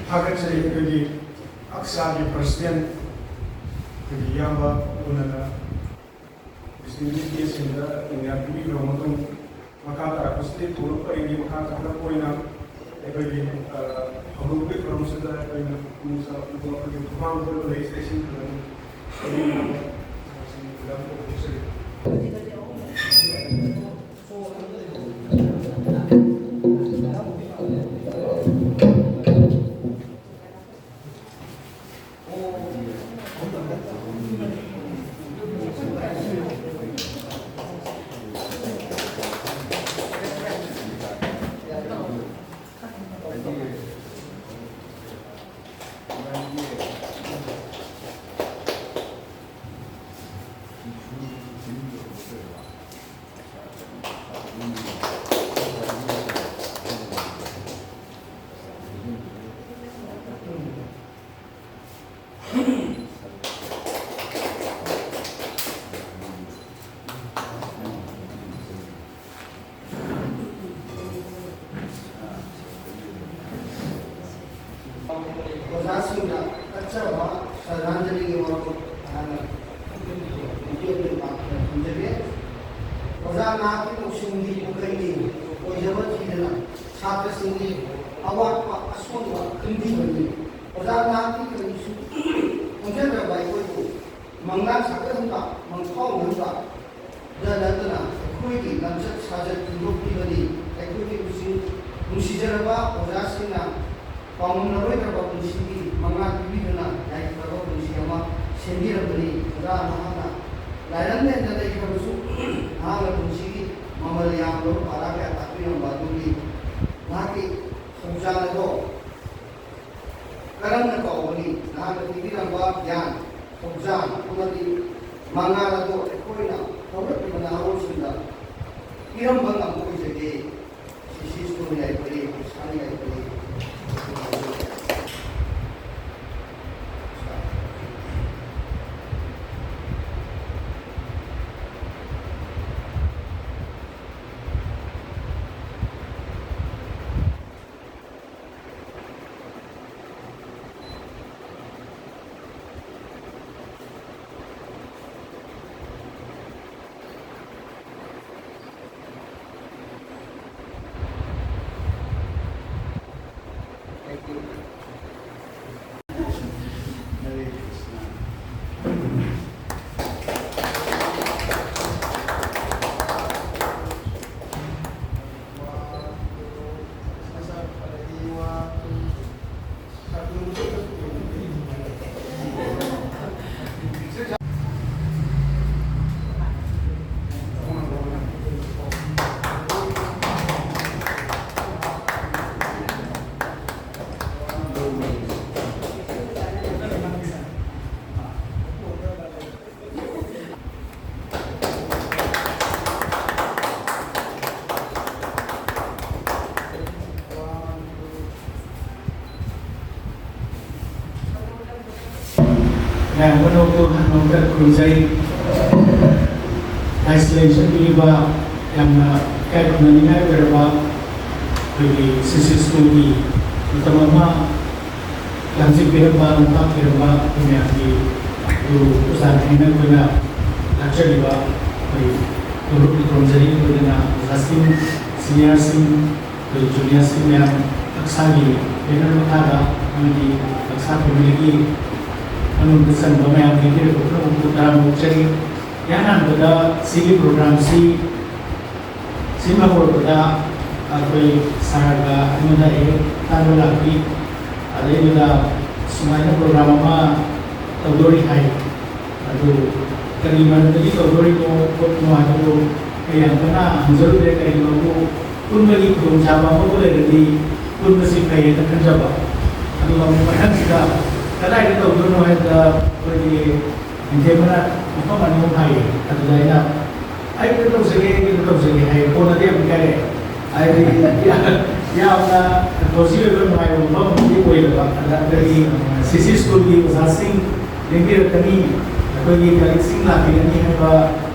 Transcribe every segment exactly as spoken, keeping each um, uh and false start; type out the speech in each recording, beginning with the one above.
ꯊꯥꯒꯠꯆꯔꯤ ꯑꯩꯈꯣꯏꯒꯤ ꯑꯛꯁꯥꯒꯤ ꯄ꯭ꯔꯁꯤꯗꯦꯟ, ꯑꯩꯈꯣꯏꯒꯤ ꯏꯌꯥꯝꯕ ꯎꯅꯅ ꯗꯤꯁꯇꯤꯡꯒ꯭ꯋꯤꯁ ꯒꯦꯁꯁꯤꯡꯗ ꯀꯦꯃꯦꯔꯥ ꯄꯤꯕꯤꯈ꯭ꯔꯕ ꯃꯇꯨꯡ, ꯃꯈꯥ ꯇꯥꯔꯛꯄꯁꯤꯗꯤ ꯊꯣꯏꯗꯣꯛꯄ ꯑꯩꯒꯤ ꯃꯈꯥ ꯇꯥꯔꯛꯄ ꯑꯣꯏꯅ ꯑꯩꯈꯣꯏꯒꯤ, ꯑ, ꯍꯧꯗꯣꯛꯄꯒꯤ ꯊꯧꯔꯝꯁꯤꯗ ꯑꯩꯈꯣꯏꯅ ꯄꯨꯛꯅꯤꯡ ꯆꯪꯕ ꯑꯩꯈꯣꯏꯒꯤ ꯊꯧꯕꯥꯜ ꯍꯣꯜꯗ ꯂꯩꯔꯤꯁꯤꯗ ꯏꯁꯤꯡ ꯈꯔ ꯑꯗꯨꯝ ꯂꯧꯕꯤꯅꯕ ꯃꯌꯥꯝꯁꯤꯡ ꯈꯔ ꯇꯧꯖꯔꯤ꯫ ꯑꯣꯖꯥꯁꯤꯡꯗ ꯀꯠꯆꯕ ꯁ꯭ꯔꯗꯥꯟꯖꯂꯤꯒꯤ ꯋꯥꯐꯝ ꯑꯩꯍꯥꯛꯅ ꯃꯇꯦꯛ ꯑꯃ ꯄꯥꯡꯊꯣꯛꯆꯒꯦ꯫ ꯑꯣꯖꯥ ꯅꯍꯥꯛꯀꯤ ꯂꯧꯁꯤꯡꯒꯤ ꯄꯨꯈꯩꯅꯤ, ꯑꯣꯏꯖꯕ ꯊꯤꯗꯅ ꯁꯥꯇ꯭ꯔꯁꯤꯡꯒꯤ ꯑꯋꯥꯠꯄ ꯑꯁꯣꯟꯕ ꯈꯪꯕꯤꯕꯅꯤ꯫ ꯑꯣꯖꯥ ꯅꯍꯥꯛꯀꯤ ꯀꯔꯤꯁꯨ ꯈꯪꯖꯗ꯭ꯔꯕ ꯑꯩꯈꯣꯏꯕꯨ ꯃꯪꯂꯥꯟ ꯁꯥꯒꯠꯍꯟꯕ, ꯃꯪꯐꯥꯎꯅꯍꯟꯕ, ꯗ ꯅꯠꯇꯅ ꯑꯩꯈꯣꯏꯒꯤ ꯂꯝꯆꯠ ꯁꯥꯖꯠ ꯍꯨꯟꯗꯣꯛꯄꯤꯕꯅꯤ꯫ ꯑꯩꯈꯣꯏꯒꯤ ꯅꯨꯡꯁꯤ-, ꯅꯨꯡꯁꯤꯖꯔꯕ ꯑꯣꯖꯥꯁꯤꯡꯅ ꯄꯥꯎꯉꯝꯂꯔꯣꯏꯗ꯭ꯔꯕ ꯄꯨꯟꯁꯤꯒꯤ ꯃꯉꯥ ꯄꯤꯕꯤꯗꯨꯅ ꯌꯥꯏꯐꯔꯕ ꯄꯨꯟꯁꯤ ꯑꯃ ꯁꯦꯝꯕꯤꯔꯝꯕꯅꯤ꯫ ꯑꯣꯖꯥ ꯅꯍꯥꯛꯅ ꯂꯥꯏꯔꯝꯂꯦꯟꯗ ꯂꯩꯈ꯭ꯔꯕꯁꯨ ꯅꯍꯥꯛꯅ ꯄꯨꯟꯁꯤꯒꯤ ꯃꯃꯜ ꯌꯥꯝꯂꯕ ꯄꯥꯔꯥ ꯀꯌꯥ ꯇꯥꯛꯄꯤꯔꯝꯕ ꯑꯗꯨꯒꯤ ꯅꯍꯥꯛꯀꯤ ꯊꯧꯖꯥꯜ ꯑꯗꯣ ꯀꯔꯝꯅ ꯀꯥꯎꯒꯅꯤ? ꯅꯍꯥꯛꯅ ꯄꯤꯕꯤꯔꯝꯕ ꯒ꯭ꯌꯥꯟ, ꯊꯧꯖꯥꯜ ꯑꯃꯗꯤ ꯃꯉꯥꯜ ꯑꯗꯨ ꯑꯩꯈꯣꯏꯅ ꯍꯧꯔꯛꯂꯤꯕ ꯅꯍꯥꯔꯣꯜꯁꯤꯡꯗ ꯄꯤꯔꯝꯕ ꯉꯝꯕ ꯑꯣꯏꯖꯒꯦ꯫ ꯁꯤꯁꯤꯁꯨ ꯌꯥꯏꯐꯔꯦ, ꯄꯩꯁꯥꯅ ꯌꯥꯏꯐꯔꯦ꯫ ꯃꯌꯥꯝ ꯄꯨꯝꯅꯃꯛꯄꯨ ꯍꯥꯟꯅ ꯑꯃꯨꯛꯇ ꯈꯨꯔꯨꯝꯖꯔꯤ꯫ ꯂꯥꯏꯁꯤ ꯂꯩꯁꯟꯕꯤꯔꯤꯕ ꯌꯥꯝꯅ ꯏꯀꯥꯏ ꯈꯨꯝꯅꯅꯤꯡꯉꯥꯏ ꯑꯣꯏꯔꯕ ꯑꯩꯈꯣꯏꯒꯤ ꯁꯤ ꯁꯤ ꯁ꯭ꯀꯨꯜꯒꯤ ꯃꯇꯝ ꯑꯃ ꯂꯝꯖꯤꯡꯕꯤꯔꯝꯕ, ꯂꯝꯄꯥꯛꯄꯤꯔꯝꯕ ꯑꯩꯈꯣꯏ ꯃꯌꯥꯝꯒꯤ ꯒꯨꯔꯨ ꯑꯣꯖꯥꯅꯤ ꯍꯥꯏꯅ ꯑꯩꯈꯣꯏꯅ ꯂꯥꯠꯆꯔꯤꯕ ꯑꯩꯈꯣꯏ ꯒꯨꯔꯨ ꯈꯨꯔꯨꯝꯖꯔꯤ꯫ ꯂꯣꯏꯅꯅ ꯑꯣꯖꯥꯁꯤꯡ, ꯁꯤꯅꯤꯌꯔꯁꯤꯡ, ꯑꯩꯈꯣꯏ ꯖꯨꯅꯤꯌꯔꯁꯤꯡ ꯃꯌꯥꯝ, ꯇꯛꯁꯥꯒꯤ ꯕꯦꯅꯔ ꯃꯈꯥꯗ ꯑꯃꯗꯤ ꯇꯛꯁꯥ ꯐꯦꯃꯤꯂꯤꯒꯤ ꯃꯅꯨꯡꯗ ꯆꯟꯕ ꯃꯌꯥꯝ ꯂꯦꯡꯕꯤꯔꯛꯄ ꯄꯨꯝꯅꯃꯛꯄꯨ ꯇꯔꯥꯝꯅ ꯑꯣꯛꯆꯔꯤ꯫ ꯏꯍꯥꯟ ꯍꯥꯟꯕꯗ ꯁꯤꯒꯤ ꯄ꯭ꯔꯣꯒ꯭ꯔꯥꯝꯁꯤ ꯁꯤꯟꯕ ꯍꯧꯔꯛꯄꯗ ꯑꯩꯈꯣꯏ ꯁꯥꯔꯒ ꯑꯩꯉꯣꯟꯗ ꯍꯦꯛ ꯇꯥꯟꯅꯕ ꯂꯥꯛꯄꯤ꯫ ꯑꯗꯩꯗꯨꯗ ꯁꯨꯃꯥꯏꯅ ꯄ꯭ꯔꯣꯒ꯭ꯔꯥꯝ ꯑꯃ ꯇꯧꯗꯣꯔꯤ ꯍꯥꯏ꯫ ꯑꯗꯨ ꯀꯔꯤ ꯃꯔꯝꯗꯒꯤ ꯇꯧꯗꯣꯔꯤꯅꯣ ꯈꯣꯠꯄꯅꯣ ꯍꯥꯏꯕꯗꯨ ꯑꯩ ꯌꯥꯝ ꯀꯟꯅ ꯍꯪꯖꯔꯨꯗ꯭ꯔꯦ꯫ ꯀꯔꯤꯒꯤꯅꯣꯕꯨ ꯄꯨꯟꯕꯒꯤ ꯈꯨꯗꯣꯡꯆꯥꯕ ꯑꯃꯕꯨ ꯂꯩꯔꯗꯤ ꯄꯨꯟꯕꯁꯤ ꯐꯩꯌꯦꯅ ꯈꯟꯖꯕ꯫ ꯑꯗꯨꯒ ꯑꯃꯨꯛ ꯃꯊꯪꯁꯤꯗ ꯀꯗꯥꯏꯗ ꯇꯧꯗꯣꯏꯅꯣ ꯍꯥꯏꯕꯗ ꯑꯩꯈꯣꯏꯒꯤ ꯅꯤꯡꯊꯦꯝꯕꯅ ꯃꯐꯝ ꯑꯅꯤ ꯑꯍꯨꯝ ꯍꯥꯏꯌꯦ꯫ ꯑꯗꯨꯗ ꯑꯩꯅ "ꯑꯩ ꯀꯩꯅꯣ ꯇꯧꯖꯒꯦ, ꯑꯩ ꯀꯩꯅꯣ ꯇꯧꯖꯒꯦ" ꯍꯥꯏꯌꯦ꯫ ꯀꯣꯟꯅꯗꯤ ꯑꯃꯨꯛ ꯀꯥꯏꯔꯛꯑꯦ꯫ ꯍꯥꯏꯗꯤ ꯌꯥꯝꯅ ꯀꯣꯖꯤ ꯑꯣꯏꯕ ꯅꯨꯡꯉꯥꯏꯕ ꯃꯐꯝ ꯑꯃꯗꯤ ꯑꯣꯏꯗꯕ꯫ ꯑꯗ ꯑꯩꯈꯣꯏꯒꯤ ꯁꯤ ꯁꯤ ꯁ꯭ꯀꯨꯜꯒꯤ ꯑꯣꯖꯥꯁꯤꯡ ꯂꯦꯡꯕꯤꯔꯛꯀꯅꯤ, ꯑꯩꯈꯣꯏꯒꯤ ꯀꯂꯤꯛꯁꯤꯡ ꯂꯥꯛꯄꯤꯒꯅꯤ ꯍꯥꯏꯕ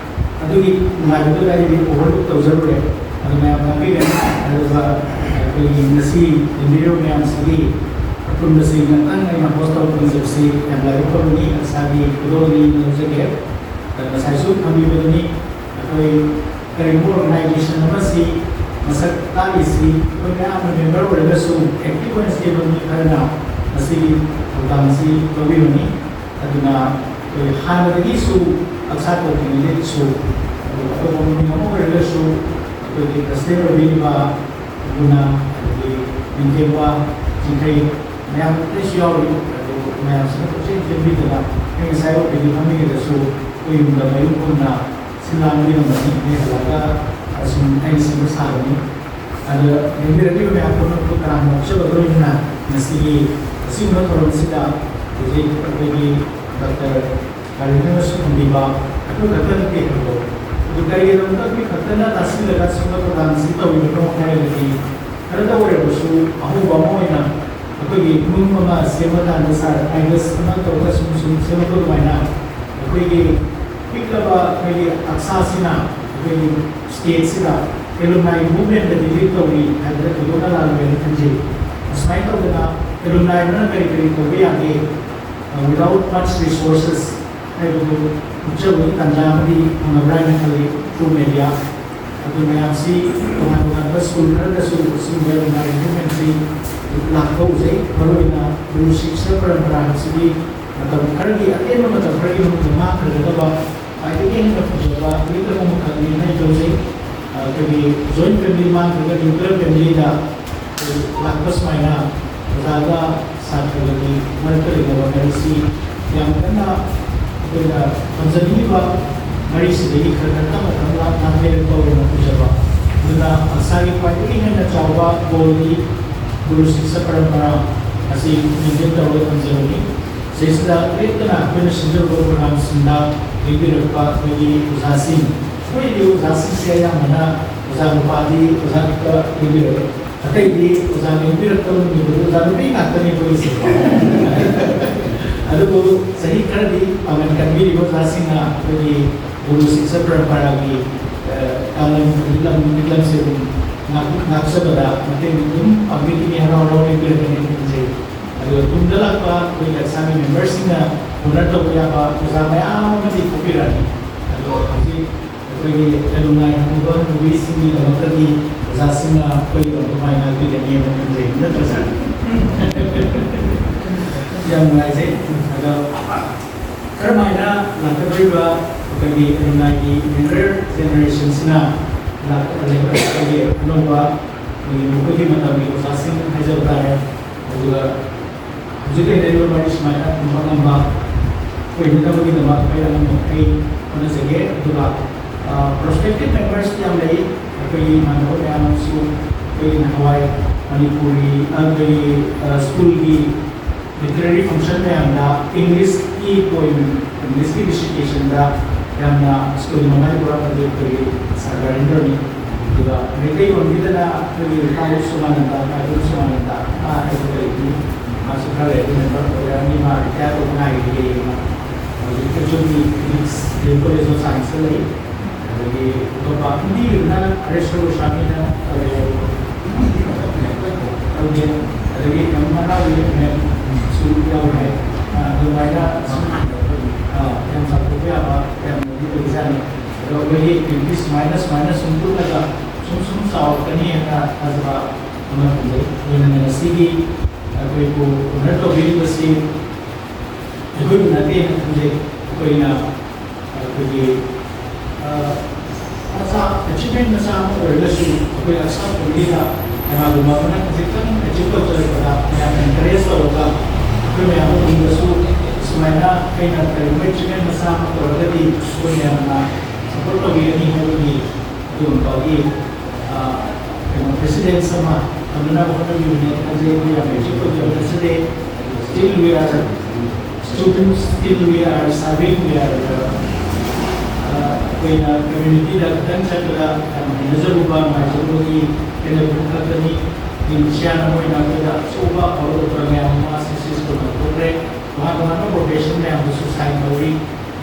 ꯑꯗꯨꯒꯤ ꯅꯨꯡꯉꯥꯏꯕꯗꯨꯗ ꯑꯩꯗꯤ ꯑꯣꯚꯔꯂꯨꯛ ꯇꯧꯖꯔꯨꯔꯦ꯫ ꯑꯗꯨ ꯃꯌꯥꯝ ꯇꯥꯛꯄꯤꯒꯅꯤ꯫ ꯑꯗꯨꯒ ꯑꯩꯈꯣꯏꯒꯤ ꯉꯁꯤ ꯂꯦꯡꯕꯤꯔꯤꯕ ꯃꯌꯥꯝꯁꯤꯒꯤ ꯑꯄꯨꯟꯕꯁꯤ ꯉꯥꯛꯇꯪ ꯑꯩꯅ ꯍꯣꯁ ꯇꯧꯕ ꯐꯪꯖꯕꯁꯤ ꯌꯥꯝ ꯂꯥꯏꯕꯛ ꯐꯕꯅꯤ, ꯏꯁꯥꯒꯤ ꯈꯨꯗꯣꯜꯅꯤ ꯂꯧꯖꯒꯦ꯫ ꯑꯗ ꯉꯁꯥꯏꯁꯨ ꯊꯝꯕꯤꯕꯗꯨꯅꯤ, ꯑꯩꯈꯣꯏ ꯀꯔꯤꯒꯨꯝꯕ ꯑꯣꯔꯒꯅꯥꯏꯖꯦꯁꯟ ꯑꯃꯁꯤ ꯃꯁꯛ ꯇꯥꯛꯂꯤꯁꯤ ꯑꯩꯈꯣꯏ ꯃꯌꯥꯝꯅ ꯃꯦꯝꯕꯔ ꯑꯣꯏꯔꯒꯁꯨ ꯑꯦꯛꯇꯤꯚ ꯑꯣꯏꯅ ꯆꯦꯟꯕ ꯃꯤ ꯈꯔꯅ ꯃꯁꯤꯒꯤ ꯊꯧꯗꯥꯡꯁꯤ ꯂꯧꯕꯤꯕꯅꯤ꯫ ꯑꯗꯨꯅ ꯑꯩꯈꯣꯏ ꯍꯥꯟꯅꯗꯒꯤꯁꯨ ꯇꯛꯁꯥ ꯇꯧꯗ꯭ꯔꯤꯉꯩꯗꯒꯤꯁꯨ, ꯑꯗꯨꯒ ꯑꯇꯣꯞꯄ ꯃꯃꯤꯡ ꯑꯃ ꯑꯣꯏꯔꯒꯁꯨ ꯑꯩꯈꯣꯏꯒꯤ ꯄ꯭ꯔꯁꯤꯗꯦꯟ ꯑꯣꯏꯕꯤꯔꯤꯕ ꯑꯗꯨꯅ ꯑꯗꯒꯤ ꯅꯤꯡꯊꯦꯝꯕ ꯆꯤꯡꯈꯩ ꯃꯌꯥꯝ ꯑꯇꯩꯁꯨ ꯌꯥꯎꯔꯤ꯫ ꯑꯗꯨ ꯃꯌꯥꯝꯁꯤꯅ ꯄꯨꯛꯆꯦꯜ ꯆꯦꯟꯕꯤꯗꯅ ꯑꯩ ꯉꯁꯥꯏ ꯑꯣꯄꯤꯗꯤ ꯐꯝꯃꯤꯉꯩꯗꯁꯨ ꯑꯩꯈꯣꯏ ꯌꯨꯝꯗ ꯃꯌꯨꯝꯒꯨꯝꯅ ꯁꯤꯜ ꯂꯥꯡꯕꯤꯔꯝꯕꯅꯤ꯫ ꯑꯩ ꯍꯜꯂꯛꯑꯒ ꯑꯁꯨꯝ ꯑꯩꯅ ꯁꯤꯟꯕ ꯁꯥꯕꯅꯤ꯫ ꯑꯗ ꯌꯦꯡꯕꯤꯔꯛꯂꯤꯕ ꯃꯌꯥꯝ ꯄꯨꯝꯅꯃꯛꯄꯨ ꯇꯔꯥꯝꯅ ꯑꯣꯛꯆꯕꯒ ꯂꯣꯏꯅꯅ ꯉꯁꯤꯒꯤ ꯑꯁꯤꯒꯨꯝꯕ ꯊꯧꯔꯝꯁꯤꯗ ꯍꯧꯖꯤꯛ ꯑꯩꯈꯣꯏꯒꯤ ꯗꯥꯛꯇꯔ ꯀꯥꯔꯤꯅꯅꯁꯨ ꯊꯝꯕꯤꯕ ꯑꯩꯈꯣꯏ ꯈꯛꯇ ꯅꯠꯇꯦ ꯍꯥꯏꯕꯗꯣ꯫ ꯑꯗꯨ ꯀꯔꯤꯒꯤꯗꯃꯛꯇ ꯑꯩꯈꯣꯏ ꯈꯛꯇꯅ ꯇꯥꯁꯤꯜꯂꯒ ꯁꯤꯒꯨꯝꯕ ꯊꯧꯗꯥꯡꯁꯤ ꯇꯧꯔꯤꯕꯅꯣ ꯍꯥꯏꯔꯒꯗꯤ, ꯈꯔꯇ ꯑꯣꯏꯔꯕꯁꯨ ꯑꯍꯧꯕ ꯑꯃ ꯑꯣꯏꯅ ꯑꯩꯈꯣꯏꯒꯤ ꯏꯃꯨꯡ ꯑꯃ ꯁꯦꯝꯕ ꯀꯥꯟꯗ ꯁꯥꯔ ꯑꯥꯏꯗꯤꯌꯥꯁ ꯑꯃ ꯇꯧꯔꯒ ꯁꯨꯝ ꯁꯨꯝ ꯁꯦꯝꯃꯛꯄ ꯑꯗꯨꯃꯥꯏꯅ ꯑꯩꯈꯣꯏꯒꯤ ꯄꯤꯛꯂꯕ ꯑꯩꯈꯣꯏꯒꯤ ꯑꯛꯁꯥꯁꯤꯅ ꯑꯩꯈꯣꯏꯒꯤ ꯁ꯭ꯇꯦꯠꯁꯤꯗ ꯑꯦꯂꯨꯝꯅꯥꯏ ꯃꯨꯚꯃꯦꯟꯗꯗꯤ ꯂꯤꯗ ꯇꯧꯔꯤ ꯍꯥꯏꯕꯗ ꯊꯣꯏꯗꯣꯛꯅ ꯂꯥꯜꯂꯣꯏꯅ ꯈꯟꯖꯩ꯫ ꯑꯁꯨꯃꯥꯏꯅ ꯇꯧꯗꯅ ꯑꯦꯂꯨꯝꯅꯥꯏ ꯑꯃꯅ ꯀꯔꯤ ꯀꯔꯤ ꯇꯧꯕ ꯌꯥꯒꯦ, without much resources ꯍꯥꯏꯕꯗꯨ ꯎꯠꯆꯕꯒꯤ ꯇꯥꯟꯖꯥ ꯑꯃꯗꯤ ꯐꯪꯉꯕ꯭ꯔꯥ ꯍꯥꯏꯅ ꯈꯜꯂꯤ꯫ ꯊ꯭ꯔꯨ ꯃꯦꯗꯤꯌꯥ ꯑꯗꯨ ꯃꯌꯥꯝꯁꯤ ꯇꯣꯉꯥꯟ ꯇꯣꯉꯥꯟꯕ ꯁ꯭ꯀꯨꯜ ꯈꯔꯗꯁꯨ ꯑꯁꯤꯒꯨꯝꯕ ꯏꯟꯚꯥꯏꯔꯣꯟꯃꯦꯟꯁꯤ ꯂꯥꯛꯄ ꯎꯖꯩ꯫ ꯃꯔꯨꯑꯣꯏꯅ ꯒꯨꯔꯨ ꯁꯤꯛꯁ ꯄꯔꯝꯄꯔꯥ ꯍꯥꯏꯕꯁꯤꯗꯤ ꯃꯇꯝ ꯈꯔꯒꯤ, ꯑꯇꯦꯟꯕ ꯃꯇꯝ ꯈꯔꯒꯤ ꯃꯅꯨꯡꯗ ꯃꯥꯡꯈ꯭ꯔꯒꯗꯕ ꯈ꯭ꯋꯥꯏꯗꯒꯤ ꯍꯦꯟꯅ ꯐꯖꯕ ꯃꯤꯠꯂꯝ ꯑꯃꯈꯛꯅꯤ ꯍꯥꯏꯅ ꯂꯧꯖꯩ꯫ ꯑꯩꯈꯣꯏꯒꯤ ꯖꯣꯏꯟ ꯐꯦꯃꯤꯂꯤ ꯃꯥꯡꯈ꯭ꯔꯒ ꯅ꯭ꯌꯨꯀ꯭ꯂꯤꯌꯔ ꯐꯦꯃꯤꯂꯤꯗ ꯂꯥꯛꯄ ꯁꯨꯃꯥꯏꯅ ꯑꯣꯖꯥꯒ ꯁꯥꯇ꯭ꯔꯒꯒꯤ ꯃꯔꯛꯇ ꯂꯩꯅꯕ ꯃꯔꯤꯁꯤ ꯌꯥꯝ ꯀꯟꯅ ꯑꯩꯈꯣꯏꯅ ꯊꯝꯖꯅꯤꯡꯉꯤꯕ ꯃꯔꯤꯁꯤꯗꯒꯤ ꯈꯔ ꯈꯔ ꯇꯞꯅ ꯇꯞꯅ ꯂꯥꯞꯊꯣꯛꯄ ꯑꯣꯏꯅ ꯎꯖꯕ꯫ ꯑꯗꯨꯅ ꯑꯛꯁꯥꯒꯤ ꯈ꯭ꯋꯥꯏꯗꯒꯤ ꯍꯦꯟꯅ ꯆꯥꯎꯕ ꯒꯣꯜꯗꯤ ꯒꯨꯔꯨ ꯁꯤꯛꯁ ꯄꯔꯝꯄꯔꯥ ꯑꯁꯤ ꯃꯦꯟꯇꯦꯟ ꯇꯧꯔꯒ ꯊꯝꯖꯕꯅꯤ꯫ ꯁꯤꯁꯤꯗ ꯂꯦꯞꯇꯅ ꯑꯩꯈꯣꯏꯅ ꯁꯤꯟꯖꯔꯨꯕ ꯄ꯭ꯔꯣꯒ꯭ꯔꯥꯝꯁꯤꯡꯗ ꯂꯦꯡꯕꯤꯔꯛꯄ ꯑꯩꯈꯣꯏꯒꯤ ꯑꯣꯖꯥꯁꯤꯡ, ꯑꯩꯈꯣꯏꯒꯤ ꯑꯣꯖꯥꯁꯤꯡꯁꯦ ꯑꯌꯥꯝꯕꯅ ꯑꯣꯖꯥ ꯅꯨꯄꯥꯗꯤ ꯑꯣꯖꯥ ꯈꯛꯇ ꯂꯦꯡꯕꯤꯔꯛꯑꯦ꯫ ꯑꯇꯩꯗꯤ ꯑꯣꯖꯥ ꯂꯦꯡꯕꯤꯔꯛꯇꯕ ꯅꯨꯃꯤꯠꯇꯨꯗꯤ ꯑꯣꯖꯥ ꯅꯨꯄꯤ ꯉꯥꯛꯇꯅꯤ ꯑꯩꯈꯣꯏꯒꯤꯁꯦ꯫ ꯑꯗꯨꯕꯨ ꯆꯍꯤ ꯈꯔꯗꯤ ꯄꯥꯡꯒꯜ ꯀꯟꯕꯤꯔꯤꯕ ꯑꯣꯖꯥꯁꯤꯡꯅ ꯑꯩꯈꯣꯏꯒꯤ ꯒꯨꯔꯨ ꯁꯤꯛꯁ ꯄꯔꯝꯄꯔꯥꯒꯤ, ꯑ, ꯀꯥꯡꯂꯣꯟ ꯂꯝ ꯂꯝꯁꯦ ꯑꯗꯨꯝ ꯉꯥꯛ-, ꯉꯥꯛꯆꯕꯗ ꯃꯇꯦꯡ ꯑꯗꯨꯝ ꯄꯥꯡꯕꯤꯒꯅꯤ, ꯍꯔꯥꯎ ꯍꯔꯥꯎ ꯂꯦꯡꯕꯤꯔꯛꯀꯅꯤ ꯈꯟꯖꯩ꯫ ꯑꯗꯨꯒ ꯇꯨꯡꯗ ꯂꯥꯛꯄ ꯑꯩꯈꯣꯏ ꯂꯩꯁꯥꯕꯤ ꯃꯦꯝꯕꯔꯁꯤꯡꯅ ꯍꯣꯅꯔ ꯇꯧꯕ ꯌꯥꯕ ꯑꯣꯖꯥ ꯃꯌꯥꯝ ꯑꯃꯗꯤ ꯊꯣꯛꯄꯤꯔꯛꯑꯅꯤ꯫ ꯑꯗꯣ ꯍꯧꯖꯤꯛ ꯑꯩꯈꯣꯏꯒꯤ ꯑꯦꯂꯨꯝꯅꯥꯏ ꯍꯅꯨꯕ ꯍꯅꯨꯕꯤꯁꯤꯡꯒꯤꯗꯃꯛꯇꯗꯤ ꯑꯣꯖꯥꯁꯤꯡꯅ ꯑꯩꯈꯣꯏꯒꯤꯗꯃꯛꯇ ꯃꯥꯏ ꯉꯥꯛꯄꯤꯒꯅꯤ ꯍꯥꯏꯅ ꯈꯟꯖꯩ, ꯅꯠꯇ꯭ꯔ ꯁꯥꯔ? ꯌꯥꯝ ꯅꯨꯡꯉꯥꯏꯖꯩ꯫ ꯑꯗꯣ ꯀꯔꯝꯍꯥꯏꯅ ꯂꯥꯛꯀꯗꯧꯔꯤꯕ ꯑꯩꯈꯣꯏꯒꯤ ꯑꯦꯂꯨꯝꯅꯥꯏꯒꯤ ꯌꯪꯒꯔ ꯖꯦꯅꯦꯔꯦꯁꯟꯁꯤꯅ ꯂꯥꯛꯀꯗꯧꯔꯤꯕ ꯑꯩꯈꯣꯏꯒꯤ ꯑꯅꯧꯕ ꯑꯩꯈꯣꯏꯒꯤ ꯃꯈꯣꯏꯒꯤ ꯃꯇꯝꯒꯤ ꯑꯣꯖꯥꯁꯤꯡ ꯍꯥꯏꯖꯕ ꯇꯥꯔꯦ, ꯑꯗꯨꯒ ꯍꯧꯖꯤꯛ ꯂꯩꯅꯔꯤꯕ ꯃꯔꯤ ꯁꯨꯃꯥꯏꯅ ꯊꯝꯕ ꯉꯝꯕ ꯑꯣꯏꯅꯅꯕꯒꯤꯗꯃꯛ ꯑꯩ ꯑꯉꯝꯕ ꯃꯈꯩ ꯍꯣꯠꯅꯖꯒꯦ꯫ ꯑꯗꯨꯒ, ꯑ, ꯄ꯭ꯔꯣꯁꯄꯦꯛꯇꯤꯞ ꯃꯦꯝꯕꯔꯁ ꯌꯥꯝ ꯂꯩ꯫ ꯑꯩꯈꯣꯏꯒꯤ ꯏꯃꯥꯟꯅꯕ ꯃꯌꯥꯝ ꯑꯃꯁꯨ ꯑꯩꯈꯣꯏꯒꯤ ꯅꯍꯥꯟꯋꯥꯏ ꯃꯅꯤꯄꯨꯔꯒꯤ, ꯑ, ꯑꯩꯈꯣꯏꯒꯤ, ꯑ, ꯁ꯭ꯀꯨꯜꯒꯤ ꯂꯤꯇꯔꯦꯔꯤ ꯐꯪꯁꯟ ꯃꯌꯥꯝꯗ ꯏꯪꯂꯤꯁꯀꯤ ꯄꯣꯏꯝ, ꯏꯪꯂꯤꯁꯀꯤ ꯔꯤꯁꯤꯇꯦꯁꯟꯗ ꯌꯥꯝꯅ ꯁ꯭ꯀꯨꯜ ꯃꯃꯥꯏ ꯄꯨꯔꯛꯄꯗꯤ ꯑꯩꯈꯣꯏꯒꯤ ꯁꯥꯔ ꯔꯥꯖꯦꯟꯗ꯭ꯔꯅꯤ꯫ ꯑꯗꯨꯒ ꯃꯩꯇꯩꯂꯣꯟꯒꯤꯗꯅ ꯑꯩꯈꯣꯏꯒꯤ ꯇꯥꯎ ꯁꯨꯃꯥꯅꯟꯗ, ꯇꯥꯏꯕꯪ ꯁꯨꯃꯥꯅꯟꯗ, ꯑꯥ, ꯍꯥꯏꯕ ꯂꯩꯔꯤ꯫ ꯂꯩ꯫ ꯑꯗꯒꯤ ꯑꯇꯣꯞꯄ ꯍꯤꯟꯗꯤꯒꯤꯗꯨꯅ ꯍꯔꯤꯁ ꯒꯣꯁ꯭ꯋꯥꯃꯤꯅ ꯇꯧꯔꯦ ꯍꯥꯏꯕꯀꯣ꯫ ꯇꯧꯗꯦ꯫ ꯑꯗꯒꯤ ꯌꯥꯝ ꯃꯅꯥꯎꯒꯤ ꯁꯨ ꯌꯥꯎꯔꯦ꯫ ꯑꯗꯨꯃꯥꯏꯅ ꯌꯥꯝ ꯆꯥꯎꯊꯣꯛꯄ ꯌꯥꯕ ꯌꯥꯝꯅꯗꯤ ꯑꯣꯏꯕꯖꯥꯠꯅꯤ꯫ ꯑꯗꯣ ꯑꯩꯈꯣꯏꯒꯤ ꯁꯨꯃꯥꯏꯅ ꯁꯨꯃꯥꯏꯅ ꯁꯨꯝ ꯄꯨꯜꯂꯒ ꯁꯨꯝ ꯁꯨꯝ ꯆꯥꯎꯔꯛꯀꯅꯤ ꯍꯥꯏꯅ ꯊꯥꯖꯕ ꯑꯃ ꯊꯝꯖꯩ꯫ ꯑꯗꯨꯅ ꯉꯁꯤꯒꯤ ꯑꯩꯈꯣꯏꯕꯨ ꯑꯣꯅꯔ ꯇꯧꯕꯤꯔꯤꯕꯁꯤ ꯑꯩꯈꯣꯏꯕꯨ ꯅꯠꯇꯦꯅ ꯈꯟꯖꯩ꯫ ꯑꯩꯈꯣꯏꯅ ꯑꯩꯈꯣꯏꯒꯤ ꯃꯆꯥ ꯑꯦꯆꯤꯞꯃꯦꯟ ꯃꯆꯥ ꯑꯃ ꯑꯣꯏꯔꯒꯁꯨ ꯑꯩꯈꯣꯏ ꯑꯛꯁꯥ ꯐꯦꯃꯤꯂꯤꯗ ꯀꯅꯥꯒꯨꯝꯕ ꯑꯃꯅ ꯈꯖꯤꯛꯇꯪ ꯑꯦꯆꯤꯞ ꯇꯧꯖꯔꯛꯄꯗ ꯃꯌꯥꯝꯅ ꯑꯦꯟꯀꯔꯦꯖ ꯇꯧꯔꯒ ꯑꯩꯈꯣꯏ ꯃꯌꯥꯝ ꯄꯨꯝꯕꯁꯨ ꯁꯨꯃꯥꯏꯅ ꯑꯩꯅ ꯀꯔꯤꯒꯨꯝꯕ ꯑꯦꯆꯤꯞꯃꯦꯟ ꯃꯆꯥ ꯑꯃ ꯇꯧꯔꯒꯗꯤ ꯑꯩꯈꯣꯏ ꯃꯌꯥꯝꯅ ꯁꯄꯣꯔꯠ ꯇꯧꯕꯤꯒꯅꯤ ꯍꯥꯏꯕꯒꯤ ꯑꯗꯨꯒꯨꯝꯕꯒꯤ ꯀꯩꯅꯣ ꯄ꯭ꯔꯦꯁꯤꯗꯦꯟꯁ ꯑꯃ ꯊꯝꯅꯅꯕ ꯍꯣꯠꯅꯕꯤꯕꯅꯦ ꯈꯟꯖꯩ꯫ ꯑꯩꯈꯣꯏ ꯌꯥꯝ ꯑꯦꯆꯤꯞ ꯇꯧꯖꯕ ꯅꯠꯆꯗꯦ꯫ Still we are students, still we are serving, we are ꯑꯩꯈꯣꯏꯅ ꯀꯝꯃ꯭ꯌꯨꯅꯤꯇꯤꯗ ꯈꯤꯇꯪ ꯆꯠꯄꯗ ꯌꯥꯝ ꯍꯩꯅꯖꯔꯨꯕ ꯅꯨꯡꯉꯥꯏꯖꯔꯨꯕꯒꯤ ꯈꯦꯠꯅꯕ ꯈꯛꯇꯅꯤ꯫ ꯇꯤꯝ ꯁꯤꯌꯥꯅ ꯃꯣꯏꯅ ꯑꯩꯈꯣꯏꯗ ꯑꯆꯧꯕ ꯑꯐꯥꯎꯕ ꯗꯣꯛꯇꯔ ꯃꯌꯥꯝ ꯑꯃ ꯁꯛꯁꯦꯁ ꯑꯣꯏꯅ ꯊꯣꯛꯈ꯭ꯔꯦ꯫ ꯇꯣꯉꯥꯟ ꯇꯣꯉꯥꯟꯕ ꯄ꯭ꯔꯣꯐꯦꯁꯟ ꯃꯌꯥꯝꯗꯁꯨ ꯁꯥꯏꯟ ꯇꯧꯔꯤ꯫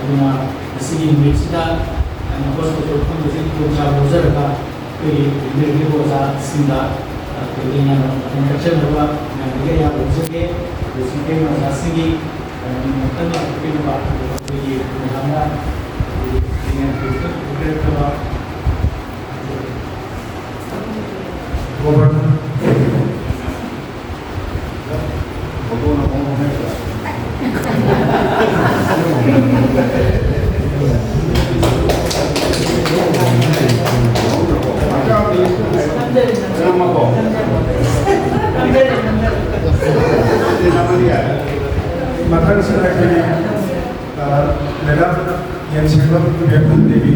ꯑꯗꯨꯅ ꯉꯁꯤꯒꯤ ꯅꯨꯃꯤꯠꯁꯤꯗ ꯍꯣꯁꯄꯤꯇꯥꯜ ꯐꯝꯕꯁꯤ ꯈꯨꯗꯣꯡꯆꯥꯕ ꯂꯧꯖꯔꯒ ꯑꯩꯈꯣꯏꯒꯤ ꯂꯩꯔꯤꯕ ꯑꯣꯖꯥꯁꯤꯡꯗ ꯑꯩꯈꯣꯏꯒꯤ ꯃꯇꯝ ꯀꯛꯆꯅꯕ ꯃꯌꯥꯝꯗꯒꯤ ꯑꯌꯥꯕ ꯂꯧꯖꯒꯦ꯫ ꯑꯗꯨ ꯁꯤꯡꯀꯩ ꯑꯣꯖꯥꯁꯤꯡꯒꯤ ꯉꯥꯛꯇꯪ ꯂꯥꯛꯄꯤꯅꯕ ꯑꯩꯈꯣꯏꯒꯤ ꯃꯌꯥꯝꯅ ꯄꯤꯔꯛꯇꯕ ꯒꯣꯕꯔꯅꯔ ꯃꯊꯪꯁꯤꯗ ꯑꯩꯈꯣꯏꯒꯤ ꯃꯦꯗꯥꯝ ꯌꯦꯟꯁꯦꯝꯕꯝ ꯕꯦꯝꯕꯨꯟ ꯗꯦꯕꯤ꯫